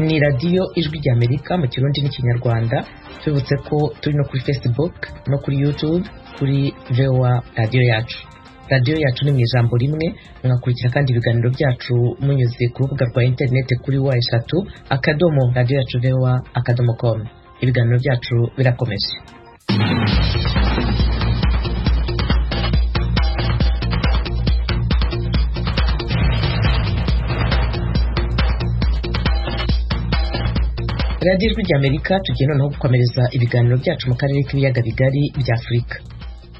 Ni Radiyo Ijwi ry'Amerika mu Kirundi n'Ikinyarwanda. Tubibutse ko turi no kuri Facebook no kuri YouTube kuri VOA Radiyo Yacu. Radiyo Yacu ni mu ijambo rimwe. Mwakurikira kandi ibiganiro byacu munyuze ku rubuga rwa interineti kuri www.radioyacuvoa.com. Ibiganiro byacu birakomeje. Radiyo Ijwi ry'Amerika, tugiye noneho gukomereza ibiganiro byacu mu karere k'ibiyaga bigari bya Afurika.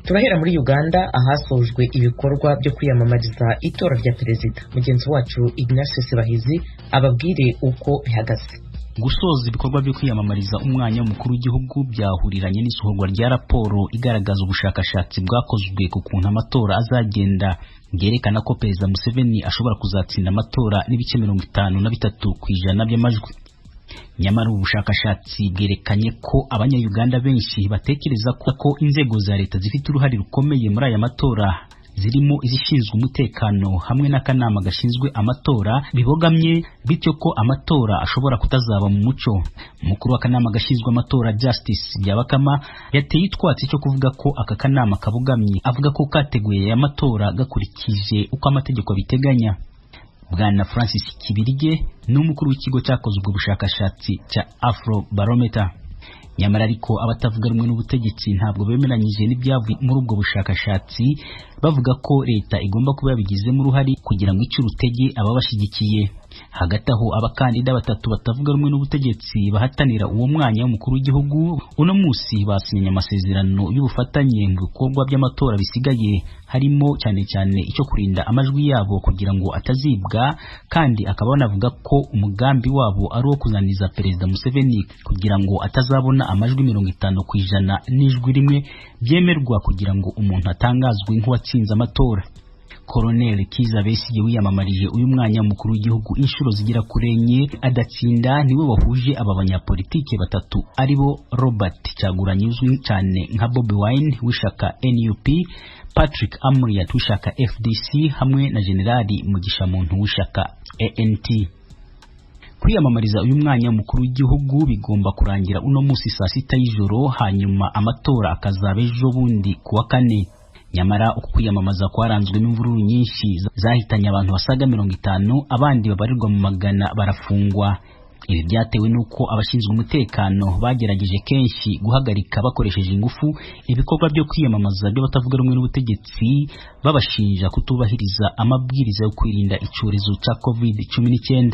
Turahera muri Uganda, ahasojwe ibikorwa byo kwiyamamariza itora rya perezida. Mugenzi wacu Ignatius Bahizi ababwire uko bihagaze. Gusoza ibikorwa byo kwiyamamariza umwanya w'umukuru w'igihugu byahuriranye n'isohorwa rya raporo igaragaza ubushakashatsi bwakozwe ku kuntu amatora azagenda, byerekana ko Perezida Museveni ashobora kuzatsinda amatora n'ibice 53% by'amajwi. Nyamara ubu bushakashatsi bwerekanye ko Abanya-Uganda benshi batekereza ko inzego za leta zifite uruhare rukomeye muri aya matora, zirimo izishinzwe umutekano hamwe n'akanama gashinzwe amatora, bibogamye, bityo ko amatora ashobora kutazaba mu mucyo. Umukuru w'akanama gashinzwe amatora, Justice Byabakama, yateye utwatsi cyo kuvuga ko aka kanama kabogamye, avuga ko kateguye aya matora gakurikije uko amategeko abiteganya. Bwana Francis Kibirige ni umukuru w'ikigo cyakoze ubwo bushakashatsi cya Afro Barometer. Nyamara ariko abatavuga rumwe n'ubutegetsi ntabwo bemeranyije n'ibyavuye muri ubwo bushakashatsi, bavuga ko leta igomba kuba yabigizemo uruhare kugira ngo ice urutege ababashyigikiye. Hagati aho, abakandida batatu batavuga rumwe n'ubutegetsi bahatanira uwo mwanya w'umukuru w'igihugu uno munsi basinyanye amasezerano y'ubufatanye mu bikorwa by'amatora bisigaye, harimo cyane cyane icyo kurinda amajwi yabo kugira ngo atazibwa, kandi akaba banavuga ko umugambi wabo ari uwo kunaniza Perezida Museveni kugira ngo atazabona amajwi 50% n'ijwi rimwe byemerwa kugira ngo umuntu atangazwe nk'uwatsinze amatora. Colonel Kiza Besigye wiyamamarije uyu mwanya mukuru w'igihugu inshuro zigera kuri enye adatsinda, niwe wahuje aba banyapolitike batatu, aribo Robert Kyagulanyi uzwi cyane nka Bobi Wine w'ishyaka NUP, Patrick Amuriat w'ishyaka FDC hamwe na Generali Mugisha Muntu w'ishyaka ANT. Kwiyamamariza uyu mwanya mukuru w'igihugu bigomba kurangira uno munsi saa 6 y'ijoro, hanyuma amatora akazaba ejo bundi kuwa kane. Nyamara uku kwiyamamaza kwaranzwe n'imvururu nyinshi zahitanye abantu basaga 50, abandi babarirwa mu magana barafungwa. Ibi byatewe n'uko abashinzwe umutekano bagerageje kenshi guhagarika bakoresheje ingufu ibikorwa byo kwiyamamaza by'abatavuga rumwe n'ubutegetsi, babashinja kutubahiriza amabwiriza yo kwirinda icyorezo cya COVID-19.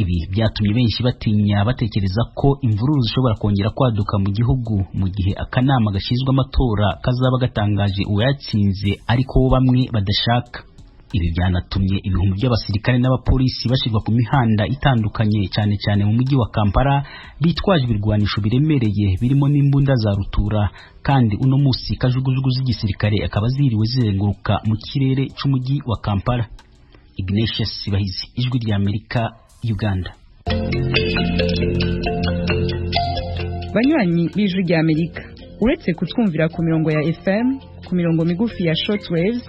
Ibi byatumye benshi batinya, batekereza ko imvururu zishobora kongera kwaduka mu gihugu mu gihe akanama gashinzwe amatora kazaba gatangaje uwayatsinze ariko bo bamwe badashaka. Ibi byanatumye ibihumbi by'abasirikare n'abapolisi bashyirwa ku mihanda itandukanye, cyane cyane mu mujyi wa Kampala, bitwaje ibirwanisho biremereye birimo n'imbunda za rutura, kandi uno munsi kajugujugu z'igisirikare akaba ziriwe zizenguruka mu kirere cy'umujyi wa Kampala. Ignatius Bahizi, Ijwi ry'Amerika, Uganda. Banywanyi b'Ijwi rya Amerika, uretse kutwumvira ku mirongo ya FM, ku mirongo migufi ya shortwaves,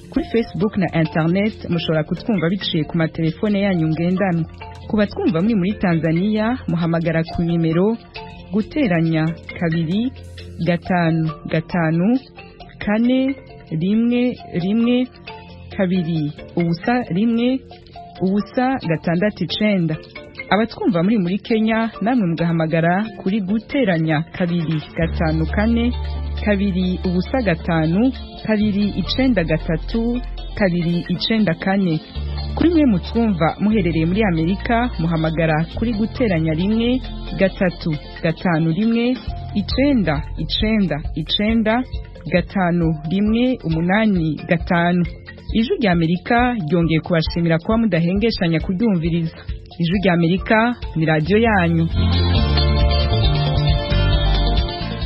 kuri Facebook na internet, mushobora kutwumva biciye ku matelefone yanyu ngendanwa. Ku batwumva muri muri Tanzania, muhamagara ku nimero +255 411 201 069. Abatwumva muri muri Kenya namwe mugahamagara kuri +254 205 293 294. Kuri mwe mutwumva muherereye muri Amerika, muhamagara kuri +1 351 999 5185. Ijwi rya Amerika ryongeye kubashimira kuba mudahengeshanya kuryumviriza. Ijwi rya Amerika ni radiyo yanyu.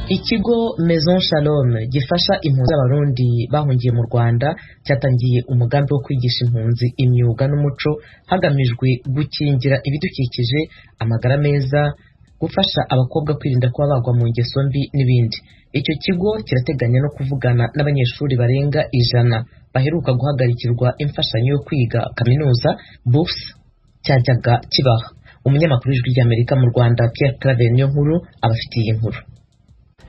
Ikigo Maison Shalom gifasha impunzi z'Abarundi bahungiye mu Rwanda cyatangiye umugambi wo kwigisha impunzi imyuga n'umuco, hagamijwe gukingira ibidukikije, amagara meza, gufasha abakobwa kwirinda kuba bagwa mu ngeso mbi n'ibindi. Icyo kigo kirateganya no kuvugana n'abanyeshuri barenga 100 baheruka guhagarikirwa imfashanyo yo kwiga kaminuza, bourse, cyajyaga kibaha. Umunyamakuru w'Ijwi ry'Amerika mu Rwanda, Pierre Claver Niyonkuru, abafitiye inkuru.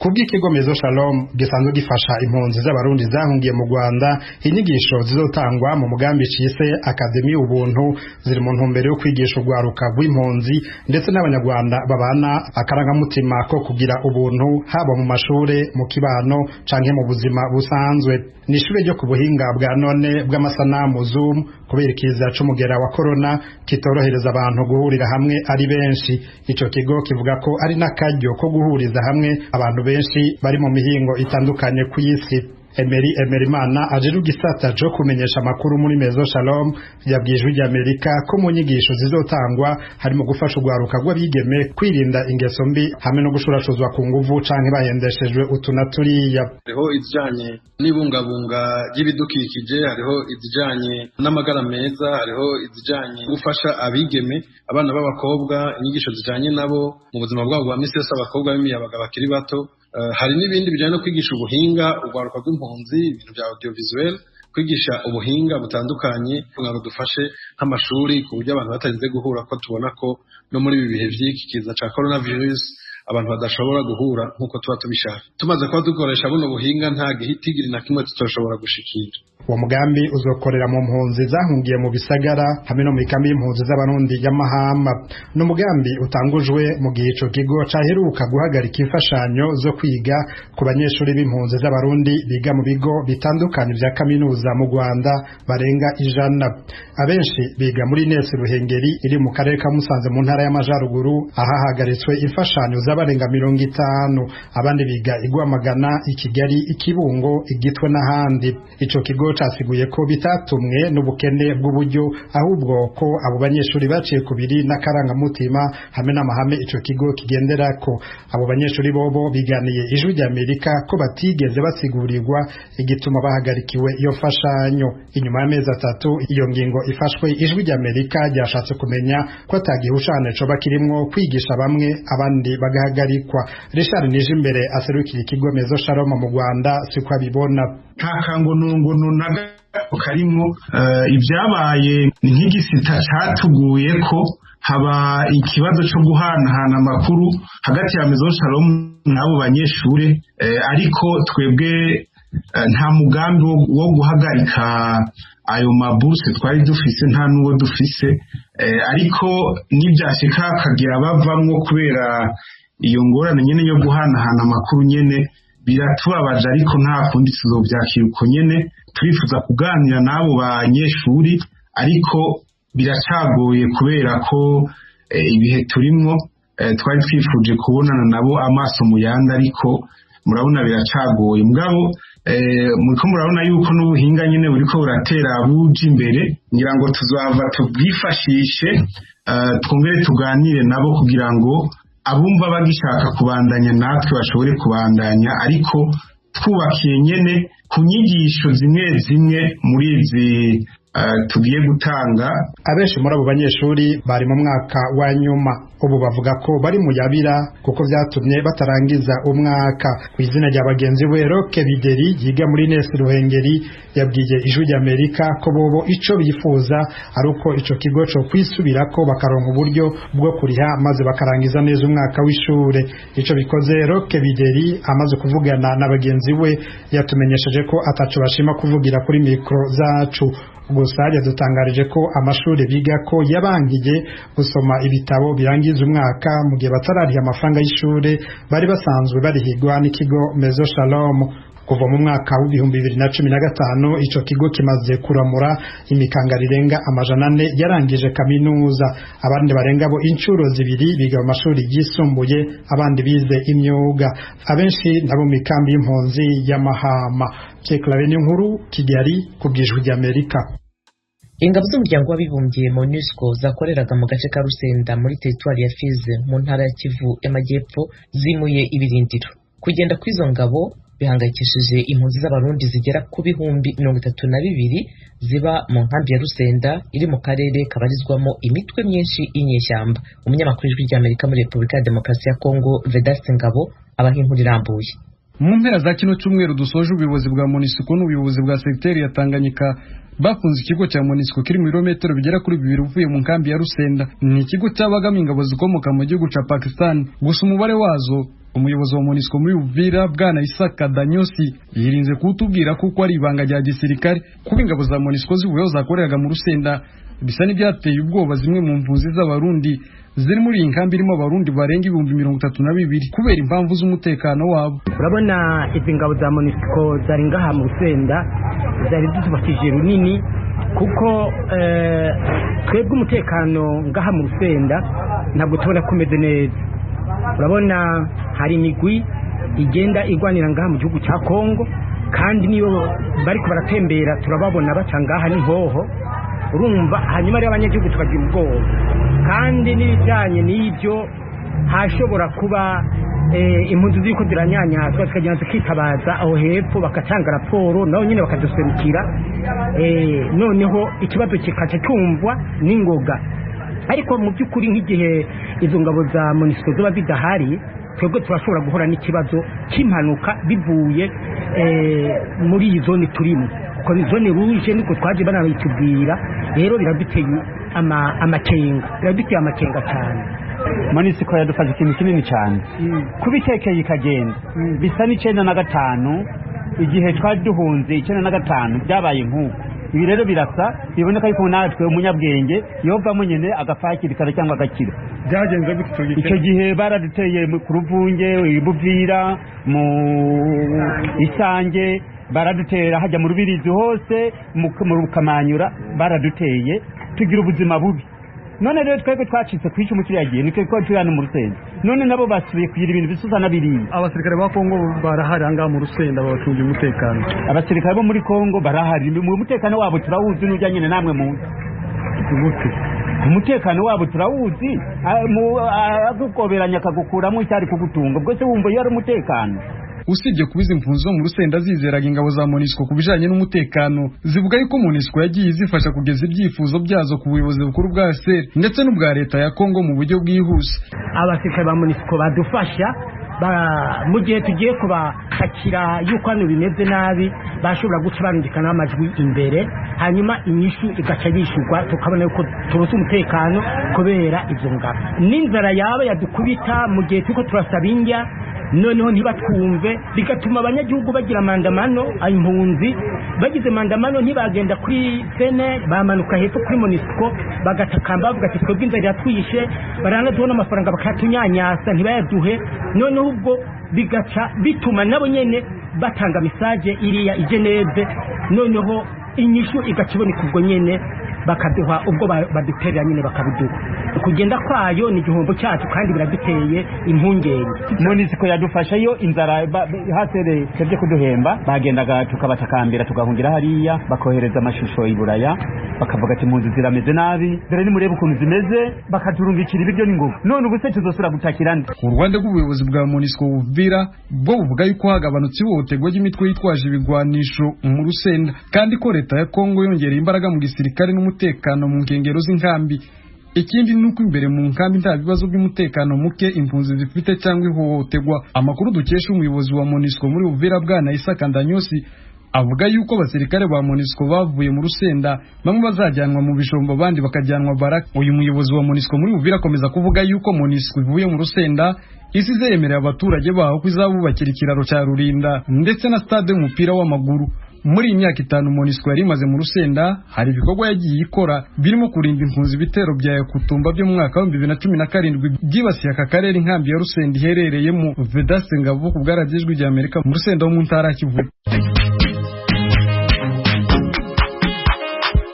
Kubw'ikigo Maison Shalom gisanzwe gifasha impunzi z'Abarundi zahungiye mu Rwanda, inyigisho zizotangwa mu mugambi cise Akademi Ubuntu ziri mu ntumbero yo kwigisha urwaruka rw'impunzi ndetse n'Abanyarwanda babana akarangamutima ko kugira ubuntu, haba mu mashure, mu kibano canke mu buzima busanzwe. Ni ishure ryo ku buhinga bwa none bw'amasanamu Zoom, kubera ikiza c'umugera wa corona kitorohereza abantu guhurira hamwe ari benshi. Ico kigo kivuga ko ari n'akaryo ko guhuriza hamwe abantu benshi bari mu mihingo itandukanye ku isi. Emery Emerimana ajejwe igisata co kumenyesha amakuru muri Maison Shalom yabwiye Ijwi ry'Amerika ko mu nyigisho zizotangwa harimo gufasha urwaruka rw'abigeme kwirinda ingeso mbi hamwe no gushurashuzwa ku nguvu canke bahendeshejwe utu na turiya. Hariho izijanye n'ibungabunga ry'ibidukikije, hariho izijanye n'amagara meza, hariho izijanye gufasha abigeme, abana b'abakobwa, inyigisho zijanye nabo mu buzima bwabo bwa misi yose, abakobwa b'imiyabaga bakiri bato. Hari n'ibindi bijanye no kwigisha ubuhinga urwaruka rw'impunzi, ibintu bya audiovisuel, kwigisha ubuhinga butandukanye kugira ngo dufashe nk'amashuri ku buryo abantu batarinze guhura, ko tubona ko no muri ibi bihe vy'iki kiza ca coronavirus abantu badashobora guhura nk'uko tuba tubishaka. Tumaze kuba dukoresha buno buhinga, nta gihitigiri na kimwe tutoshobora gushikira. Uwo mugambi uzokorera mu mpunzi zahungiye mu bisagara hamwe no mu ikambi y'impunzi z'Abarundi ya Mahama. Ni umugambi utangujwe mu gihe ico kigo caheruka guhagarika imfashanyo zo kwiga ku banyeshuri b'impunzi z'Abarundi biga mu bigo bitandukanye vya kaminuza mu Rwanda barenga 100. Abenshi biga muri Ines Ruhengeri iri mu karere ka Musanze mu ntara y'Amajaruguru, ahahagaritswe imfashanyo z'abarenga 50. Abandi biga i Rwamagana, i Kigali, i Kibungo, i Gitwe n'ahandi. Ico kigo casiguye ko bitatumwe n'ubukene bw'uburyo, ahubwo ko abo banyeshuri baciye kubiri n'akarangamutima hamwe n'amahame ico kigo kigenderako. Abo banyeshuri bobo biganiye Ijwi ry'Amerika ko batigeze basigurirwa igituma bahagarikiwe iyo mfashanyo. Inyuma y'amezi 3 iyo ngingo ifashwe, Ijwi ry'Amerika ryashatse kumenya ko atagihushane coba kirimwo kwigisha bamwe abandi bagahagarikwa. Richard Nijimbere aserukira ikigo Maison Shalom mu Rwanda siko abibona. Nta kangonongono na gato karimwo. Ibyabaye ni nk'igisita catuguye ko haba ikibazo cyo guhanahana amakuru hagati ya Maison Shalom n'abo banyeshure, ariko twebwe nta mugambi wo guhagarika ayo maburse twari dufise, nta n'uwo dufise, ariko nibyashika hakagira bavamwo kubera iyo ngorane nyene yo guhanahana amakuru nyene, biratubabaje, ariko nta kundi, tuzovyakira uko nyene. Turifuza kuganira n'abo banyeshuri, ariko biracagoye kubera ko ibihe turimwo. Twari twifuje kubonana nabo amaso mu yandi, ariko murabona biracagoye. Mugabo muriko murabona yuko n'ubuhinga nyene buriko buratera buja imbere, ngira ngo tuzava tubwifashishe, twongere tuganire nabo kugira ngo abumva bagishaka kubandanya natwe bashobore kubandanya, ariko twubakiye nyene ku nyigisho zimwe zimwe muri izi tugiye gutanga. Abenshi muri abo banyeshuri bari mu mwaka wa nyuma, ubu bavuga ko bari mu yabira kuko vyatumye batarangiza umwaka. Ku izina rya bagenzi we, Roke Bideri yiga muri Ines Ruhengeri yabwiye Ijwi ry'Amerika ko bobo ico bifuza ari uko ico kigo co kwisubirako, bakaronka uburyo bwo kuriha maze bakarangiza neza umwaka w'ishure. Ico bikoze, Roke Bideri amaze kuvugana na bagenzi we yatumenyesheje ko ataco bashima kuvugira kuri mikro zacu. Gusa yadutangarije ko amashuri biga ko yabangiye gusoma ibitabo birangiza umwaka mu gihe batarariha amafaranga y'ishure bari basanzwe barihigwa n'ikigo Maison Shalom. Kuva mu mwaka w'2015 ico kigo kimaze kuramura imikanga rirenga 400 yarangije kaminuza, abandi barenga bo incuro 2 biga mu mashuri yisumbuye, abandi bize imyuga, abenshi nabo mu mikambi y'impunzi y'Amahama. Clave Niyonkuru, Kigali, ku bw'Ijwi ry'Amerika. Ingabo z'Umuryango w'Abibumbye MONUSCO zakoreraga mu gace ka Rusenda muri teritwari ya Fizi mu ntara ya Kivu y'Amajyepfo zimuye ibirindiro. Kugenda kw'izo ngabo bihangayikishije impunzi z'Abarundi zigera ku 32,000 ziba mu nkambi ya Rusenda iri mu karere kabarizwamo imitwe myinshi y'inyeshyamba. Umunyamakuru w'Ijwi ry'Amerika muri Repubulika ya Demokarasi ya Kongo, Vedaste Ngabo, abaha inkuru irambuye. Mu mpera za kino cyumweru dusoje, ubuyobozi bwa MONUSCO n'ubuyobozi bwa segiteri ya Tanganyika bafunze ikigo cya MONUSCO kiri mu birometero bigera kuri 2 uvuye mu nkambi ya Rusenda. Ni ikigo cyabagamo ingabo zikomoka mu gihugu cya Pakistan, gusa umubare wazo umuyobozi wa MONUSCO muri Uvira Bwana Isaka Danyosi yirinze kuwutubwira kuko ari ibanga rya gisirikare. Kuba ingabo za MONUSCO zivuyeho zakoreraga mu Rusenda bisa n'ibyateye ubwoba zimwe mu mpunzi z'Abarundi ziri muri iyi nkambi irimo Abarundi barenga 32,000 kubera impamvu z'umutekano wabo. Urabona izi ngabo za MONUSCO zari ngaha mu Rusenda zari zitubakije runini, kuko twebwe umutekano ngaha mu Rusenda ntabwo tubona ko umeze neza. Urabona hari imigwi igenda igwanira ngaha mu gihugu cya Kongo, kandi niyo bariko baratembera turababona baca ngaha n'inkoho. Urumva hanyuma rero abanyagihugu tukagira ubwoba, kandi n'ibijyanye n'ibyo hashobora kuba impunzi z'uko ziranyanyazwa zikagenda zikitabaza aho hepfo bagatanga raporo, nabo nyine bakaduserukira, noneho ikibazo kikaca cyumvwa n'ingoga. Ariko mu by'ukuri nk'igihe izo ngabo za MONUSCO ziba zidahari, twebwe turashobora guhura n'ikibazo cy'impanuka bivuye muri iyi zone turimo, kuko ni zone rouge niko twaje banabitubwira. Rero biraduteye amakenga, biraduteye amakenga cyane. MONUSCO yadufashe ikintu kinini cyane, kubitekeye ikagenda bisa n'95 igihe twari duhunze 95 byabaye nk'uko. Ibi rero birasa biboneka yuko natwe umunyabwenge yovamo nyine agapfa hakiri kare cyangwa agakira. Byagenze gute icyo gihe? Baraduteye ku Ruvunge, Ibuvira, mu Isange, baradutera hajya mu Rubirizi hose, mu Rukamanyura baraduteye, tugira ubuzima bubi. None rero twebwe twacitse ku icumu kiriya gihe, nitwe twari turi hano mu Rusenda, none nabo basubiye kugira ibintu bisusa n'abiriya. Abasirikare ba Kongo barahari ahangaha mu Rusenda babacungira umutekano. Abasirikare bo muri Kongo barahari, mu mutekano wabo turawuzi n'ujya nyine namwe muzi. Gute? Umutekano wabo turawuzi, agukoberanya akagukuramo icyari kugutunga, ubwo se wumva iyo ari umutekano? Usibye kuba izi mpunzi zo mu Rusenda zizeraga ingabo za MONUSCO ku bijanye n'umutekano, zivuga yuko MONUSCO yagiye izifasha kugeza ibyifuzo byazo ku buyobozi bukuru bwa ASR ndetse n'ubwa leta ya Kongo mu buryo bwihuse. Abasirikare ba MONUSCO badufasha mu gihe tugiye kubakakira yuko hano bimeze nabi, bashobora guca barungikana amajwi imbere, hanyuma inyishu igaca yishyurwa, tukabona yuko tubuze umutekano kubera izo ngabo. N'inzara yaba yadukubita mu gihe turiko turasaba indya, noneho ntibatwumve, bigatuma abanyagihugu bagira mandamano. Impunzi bagize mandamano ntibagenda kuri sene, bamanuka hepfo kuri MONUSCO bagatakamba bavuga ati twebwe inzara iratwishe, baranaduha n'amafaranga bakayatunyanyasa ntibayaduhe. Noneho ubwo bigaca bituma nabo nyene batanga misaje iriya i Geneve, noneho inyishu igaca iboneka ubwo nyene, bakaduha ubwo baduterera nyine bakabiduha. Kugenda kwayo ni igihombo cyacu kandi biraduteye impungenge. MONUSCO yadufasha iyo inzara hasereye twebwe kuduhemba, bagendaga tukabatakambira tugahungira hariya, bakohereza amashusho i Buraya bakavuga ati impunzi zirameze nabi, dore nimurebe ukuntu zimeze, bakaturungikira ibiryo n'ingufu. None ubu se tuzosubira gutakira nde? Ku ruhande rw'ubuyobozi bwa MONUSCO Uvira, bwo buvuga yuko hagabanutse ihohoterwa ry'imitwe yitwaje ibigwanisho mu Rusenda, kandi ko leta ya Kongo yongereye imbaraga mu gisirikare n'umutekano mu nkengero z'inkambi. Ikindi ni uko imbere mu nkambi nta bibazo by'umutekano muke impunzi zifite cyangwa ihohoterwa. Amakuru dukesha umuyobozi wa MONUSCO muri Uvira Bwana Isaka Ndanyosi avuga yuko abasirikare ba MONUSCO bavuye mu Rusenda bamwe bazajyanwa mu Bijombo, abandi bakajyanwa Baraka. Uyu muyobozi wa MONUSCO muri Uvira akomeza kuvuga yuko MONUSCO ivuye mu Rusenda isize yemerera abaturage baho ko izabubakira ikiraro cya Rurinda ndetse na stade y'umupira w'amaguru. Muri iyi myaka 5 MONUSCO yari imaze mu Rusenda, hari ibikorwa yagiye ikora birimo kurinda impunzi ibitero bya Yakutumba byo mu mwaka wa 2017 byibasiye aka karere inkambi ya Rusenda iherereyemo. Vedaste Ngabo ku bwa Radiyo Ijwi rya Amerika mu Rusenda ho mu ntara ya Kivu.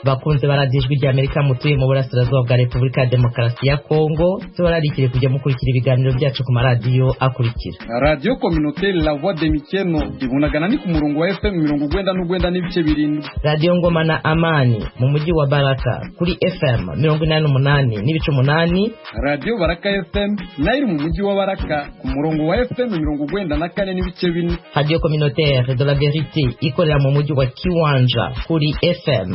Bakunze baradiyo Ijwi rya Amerika mutuye mu burasirazuba bwa Repubulika ya Demokarasi ya Kongo, tubararikire kujya mukurikira ibiganiro byacu ku maradiyo akurikira: Radiyo Communautaire La Voix de Mikeno ibunagana ni ku murongo wa FM 99.7, Radiyo Ngoma na Amani mu mujyi wa Baraka kuri FM 88.8, Radiyo Baraka FM nayo iri mu mujyi wa Baraka ku murongo wa FM 94.4, Radiyo Communautaire de la Verite ikorera mu mujyi wa Kiwanja kuri FM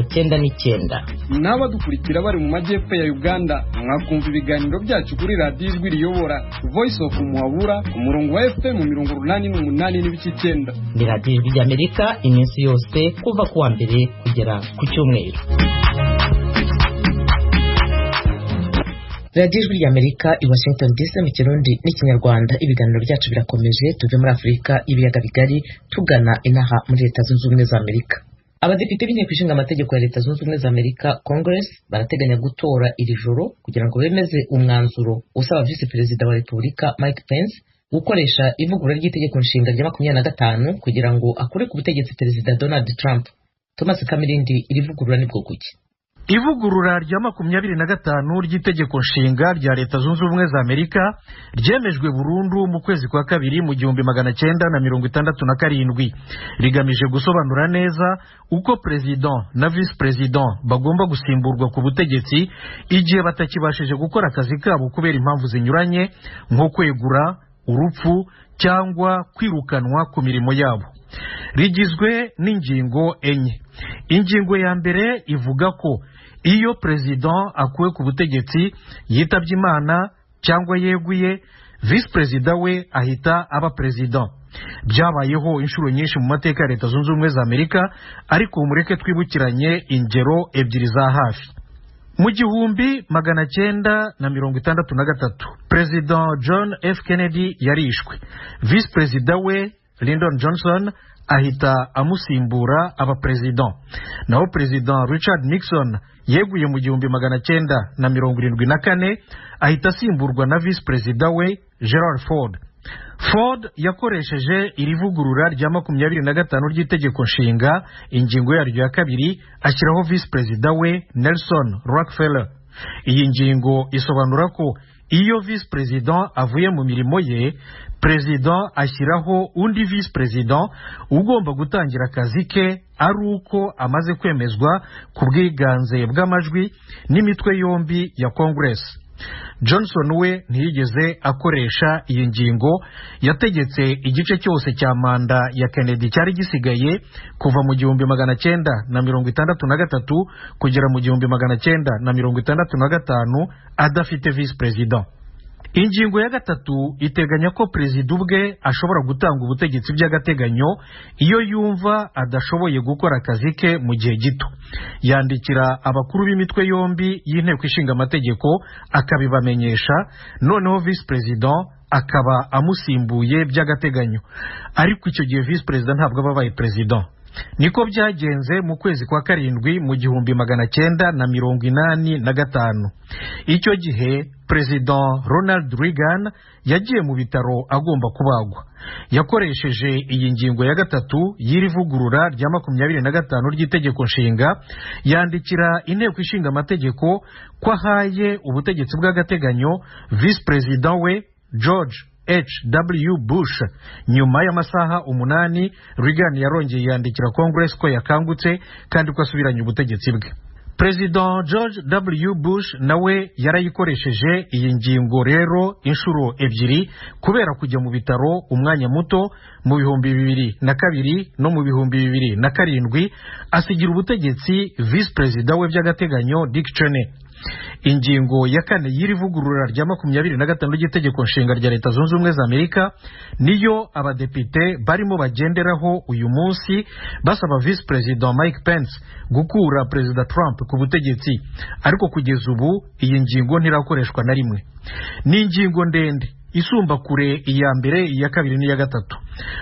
99. N'abadukurikira bari mu majyepfo ya Uganda, mwakumva ibiganiro byacu kuri radiyo Ijwi Riyobora Voice of Muhabura ku murongo wa FM 88.9. Ni radiyo Ijwi ry'Amerika iminsi yose kuva ku wa mbere kugera ku cyumweru. Radiyo Ijwi ry'Amerika i Washington DC mu Kirundi n'iKinyarwanda. Ibiganiro byacu birakomeje, tuve muri Afurika y'ibiyaga bigari tugana inaha muri Leta Zunze Ubumwe za Amerika. Abadepite b'Inteko Ishinga Amategeko ya Leta Zunze Ubumwe za Amerika, Congress, barateganya gutora iri joro kugira ngo bemeze umwanzuro usaba Visi Perezida wa Repubulika Mike Pence gukoresha ivugurura ry'itegeko nshinga rya 25 kugira ngo akure ku butegetsi Perezida Donald Trump. Thomas Kamirindi, iri vugurura ni bwo kuki? Ivugurura rya 25 ry'itegeko nshinga rya Leta Zunze Ubumwe za Amerika ryemejwe burundu mu kwezi kwa kabiri mu 1967, rigamije gusobanura neza uko president na vice president bagomba gusimburwa ku butegetsi igihe batakibashije gukora akazi kabo kubera impamvu zinyuranye nko kwegura, urupfu cyangwa kwirukanwa ku mirimo yabo. Rigizwe n'ingingo 4. Ingingo ya mbere ivuga ko iyo president akuwe ku butegetsi, yitabye Imana cyangwa yeguye, vice perezida we ahita aba president. Byabayeho inshuro nyinshi mu mateka ya Leta Zunze Ubumwe za Amerika, ariko mureke twibukiranye ingero 2 za hafi. Mu 1963 President John F. Kennedy yarishwe, vice perezida we Lyndon Johnson ahita amusimbura aba president. Naho President Richard Nixon yeguye mu 1974 ahita asimburwa na vice perezida we Gerald Ford. Ford yakoresheje iri vugurura rya 25 ry'itegeko nshinga, ingingo yaryo ya 2, ashyiraho vice perezida we Nelson Rockefeller. Iyi ngingo isobanura ko iyo vice president avuye mu mirimo ye, president ashyiraho undi vice president ugomba gutangira akazi ke ari uko amaze kwemezwa ku bwiganze bw'amajwi n'imitwe yombi ya Congress. Johnson we ntiyigeze akoresha iyi ngingo, yategetse igice cyose cya manda ya Kennedy cyari gisigaye kuva mu 1963 kugera mu 1965 adafite vice president. Ingingo ya 3 iteganya ko perezida ubwe ashobora gutanga ubutegetsi by'agateganyo iyo yumva adashoboye gukora akazi ke mu gihe gito. Yandikira abakuru b'imitwe yombi y'inteko ishinga amategeko akabibamenyesha, noneho vice president akaba amusimbuye by'agateganyo. Ariko icyo gihe vice president ntabwo aba abaye president. Niko byagenze mu kwezi kwa 7 mu 1985. Icyo gihe President Ronald Reagan yagiye mu bitaro agomba kubagwa. Yakoresheje iyi ngingo ya 3 y'iri vugurura rya 25 ry'itegeko nshinga, yandikira inteko ishinga amategeko ko ahaye ubutegetsi bw'agateganyo vice president we George H.W. Bush. Nyuma y'amasaha 8 Reagan yarongeye yandikira Congress ko yakangutse kandi ko asubiranye ubutegetsi bwe. President George W. Bush nawe yarayikoresheje iyi ngingo rero inshuro 2 kubera kujya mu bitaro umwanya muto mu 2002 no mu 2007, asigira ubutegetsi vice president we by'agateganyo Dick Cheney. Ingingo ya 4 y'iri vugurura rya 25 ry'itegeko nshinga rya Leta Zunze Ubumwe za Amerika niyo abadepite barimo bagenderaho uyu munsi basaba Vice President Mike Pence gukura Perezida Trump ku butegetsi, ariko kugeza ubu iyi ngingo ntirakoreshwa na rimwe. Ni ingingo ndende isumba kure iya mbere, iya kabiri n'iya gatatu,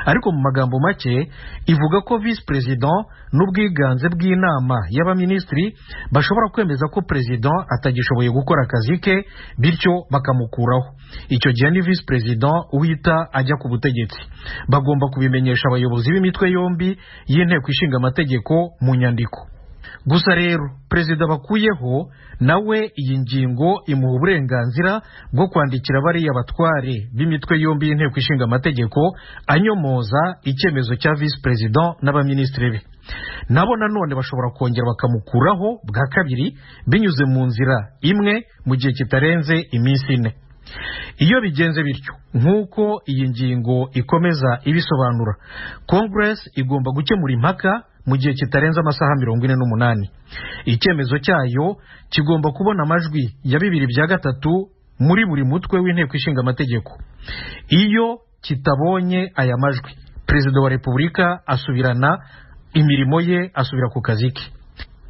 ariko mu magambo make ivuga ko vice president n'ubwiganze bw'inama y'abaministri bashobora kwemeza ko president atagishoboye gukora akazi ke, bityo bakamukuraho. Icyo gihe ni vice president uhita ajya ku butegetsi. Bagomba kubimenyesha abayobozi b'imitwe yombi y'inteko ishinga amategeko mu nyandiko. Gusa rero perezida bakuyeho nawe iyi ngingo imuha uburenganzira bwo kwandikira bariya batware b'imitwe yombi y'inteko ishinga amategeko anyomoza icyemezo cya vice president n'abaministri be. Nabo nanone bashobora kongera bakamukuraho bwa kabiri binyuze mu nzira imwe mu gihe kitarenze iminsi 4. Iyo bigenze bityo nk'uko iyi ngingo ikomeza ibisobanura, Congress igomba gukemura impaka mu gihe kitarenze amasaha 48. Icyemezo cyayo kigomba kubona amajwi ya 2/3 muri buri mutwe w'inteko ishinga amategeko. Iyo kitabonye aya majwi, Perezida wa Repubulika asubirana imirimo ye, asubira ku kazi ke.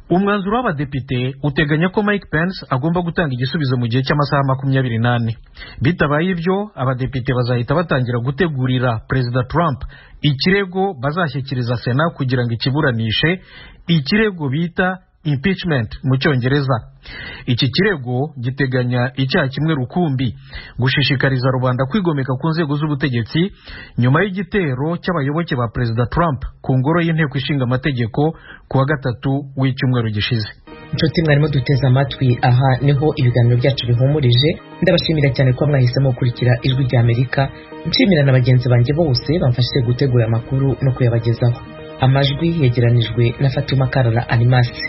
Umwanzuro w'abadepite uteganya ko Mike Pence agomba gutanga igisubizo mu gihe cy'amasaha 24. Bitabaye ibyo, abadepite bazahita batangira gutegurira Perezida Trump ikirego bazashyikiriza Sena kugira ngo ikiburanishe, ikirego bita impeachment mu Cyongereza. Iki kirego giteganya icyaha kimwe rukumbi, gushishikariza rubanda kwigomeka ku nzego z'ubutegetsi nyuma y'igitero cy'abayoboke ba Perezida Trump ku ngoro y'inteko ishinga amategeko ku wa gatatu w'icyumweru gishize. Inshuti mwarimo duteze amatwi, aha niho ibiganiro byacu bihumurije. Ndabashimira cyane ko mwahisemo gukurikira Ijwi rya Amerika. Nshimira na bagenzi banjye bose bamfashije gutegura amakuru no kuyabagezaho. Amajwi yegeranijwe na Fatuma Karara Animasi.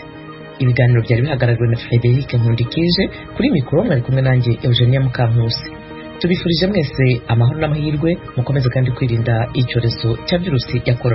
Ibiganiro byari bihagarariwe na Frederic Nkundikije, kuri mikoro mwari kumwe nanjye Eugenia Mukankusi. Tubifurije mwese amahoro n'amahirwe, mukomeze kandi kwirinda icyorezo cya virusi ya corona.